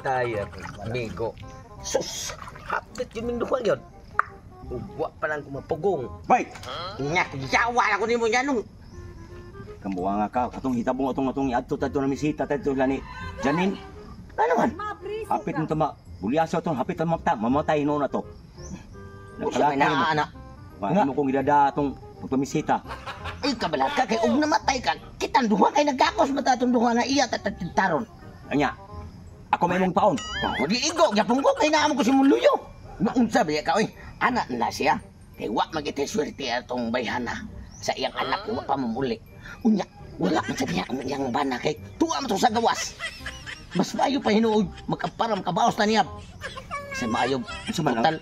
Tayar, amigo. Sus, hapit yun ming duha yun. Ugwa pa lang kumapugong. Bay! Nga, yawa na ko nimo niya nung. Kambuha nga ka, katong hitabong atong atong iadto tadto na misita tadto lani. Janin, Ano man? hapit mo tama. Bulyaso atong hapit ang mata, mamatay noon na to. Usa may naa na. Nga mo kong idada atong pagpamisita. Ay, kabalat ka, kay ug namatay ka. Kitang duha kay nagkakos mata atong duha nga iya taron. Anya, ako may mong paon. Oh, di igo, gyapon ko kay naamo ko si Muluyo. Naunsa ba ka oy? Ana na siya. Kay wa magiti swerte atong bayhana sa iyang anak wa pa mamuli. Unya, wala man sa niya ang iyang bana kay tuwa man to sa gawas. Mas maayo pa hinuod magkaparam kabaos na niya. Sa maayo Unsa man ang- total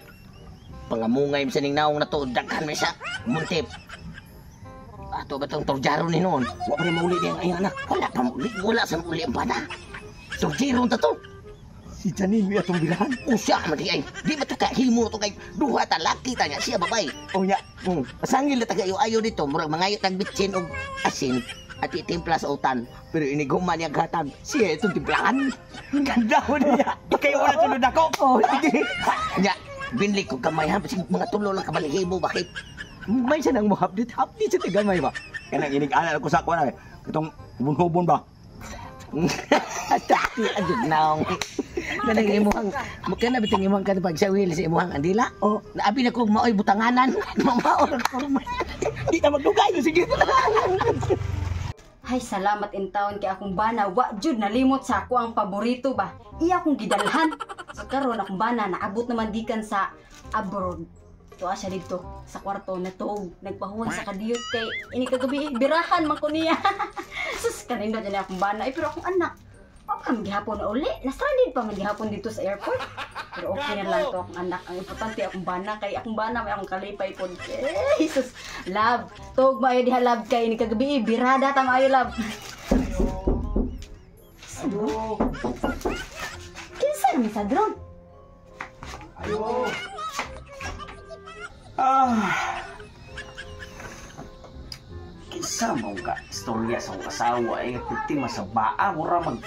pangamungay sa ning naong na to daghan man siya muntip. Ato ba tong torjaro ni noon? Wa pa rin mauli diyang iyang anak. Wala pa muli, wala sa muli ang bana. Torjero ta to. Si Janine may atong bilahan. Usya man di ay. Di ba to ka himo to kay duha ta laki ta niya siya babay. Oh nya, Pasangil na taga ayo dito murag mangayo tag bitsin og asin at itimpla sa utan. Pero inighuman niya gatag. Siya itong timplahan. Ganda ko niya. Kayo wala sunod ako. Oh, sige. Nya, binli ko gamay ha. Basig mga tulo lang kabalihibo bakit? May siya nang mohapdit, hapdit sa tigamay ba? Kanang inig-ana ko sa kuan katong hubon-hubon ba? Atati agad naong. Kanang imuhang makana bitang imuhang kan pagsawil sa imuhang andila. Oh. Naabi na ko maoy butanganan. Mamaor ko. Di ta magdugay, sige. Hay, salamat in taon kay akong bana wa jud nalimot sa ako ang paborito ba. Iya akong gidalhan. So karon akong bana naabot naman gikan sa abroad. Tuwa siya didto sa kwarto na tuog nagpahuway sa kadiyot kay ini kagabi eh, birahan man ko niya. Sus, kanindot niya akong bana eh, pero akong anak wa pa man gihapon na uli. Na-stranded pa man gihapon dito sa airport. Pero okay na lang to akong anak. Ang importante akong bana kay akong bana may akong kalipay pod. Eh, sus, love. Tuog maayo diha love kay ni kagabi eh, birada ta maayo love. Kinsa naman sa drone? Ah. Kinsa mo ka istorya sa akong asawa eh biktima sa baa mura mag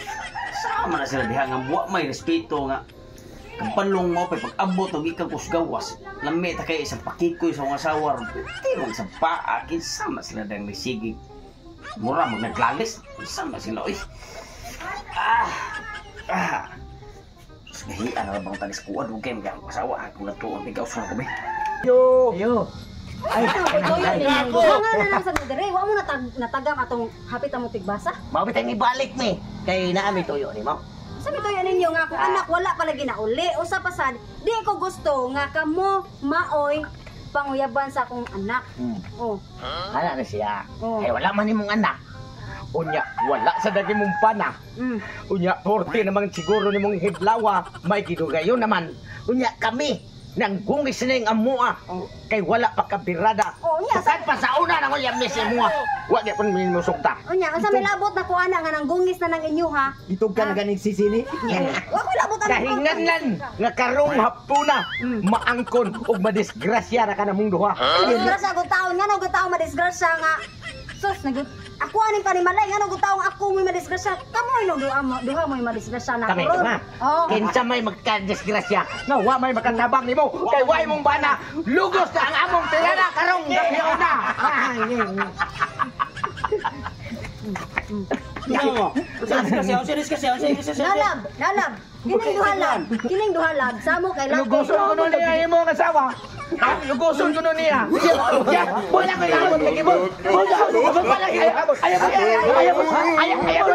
sama na sila diha nga wa may respeto nga kapanlong mo pa pag-abot og ikaw kusgawas lami ta kay isang pakikoy sa akong asawa biktima sa baa kinsa man sila dang nisigi mura mag naglalis kinsa man sila oy ah ah. Gahian na bang talis kuha dugay mga akong asawa kung natuon ikaw sa ko be. Yo. Ay, ay, nga na lang sa dere, wa mo natagam atong hapit among tigbasa. Mao bitang ibalik mi kay naami tuyo nimo. Sa mituyo ninyo nga akong anak wala pa lagi na uli. Usa pa sad, di ko gusto nga kamo maoy panguyaban sa akong anak. Oh. Ana na siya. Oh. Kay wala man nimong anak. Unya, wala sa dagi mong pana. Unya, forte namang siguro nimong hidlawa. May gidugayon naman. Unya, kami, nang gungis na yung amua. Kay wala pa kabirada. Oh, unya, Tukad pa sa una na ko yung miss imua. Wa di pun minusugta. Unya, unsa may labot na ko ana nga nang gungis na nang inyo ha? Itog ka na ganing sisini. Wa ko labot ana. Kahinganlan nga karong hapuna maangkon ug madisgrasya ra ka namong duha. Madisgrasya akong taon nga no taon madisgrasya nga. Sus, nag ako aning panimalay nga no taong ako mo'y madisgrasya. Kamo no duha mo, duha mo'y madisgrasya na Kami karon. duha. Oh. Kinsa may magkadisgrasya nga wa may makatabang nimo kay wa imong bana. Lugos na ang among tirada karong gabi na. Nalab, nalab. Kining duha lab, kining duha lab. Samo kay laki. Lugoson ko nun niya imong asawa. Ha? Lugoson ko nun niya. Ya, wala ko ilabot kay imo. Wala ko ayaw ayaw ayaw ayaw ayaw.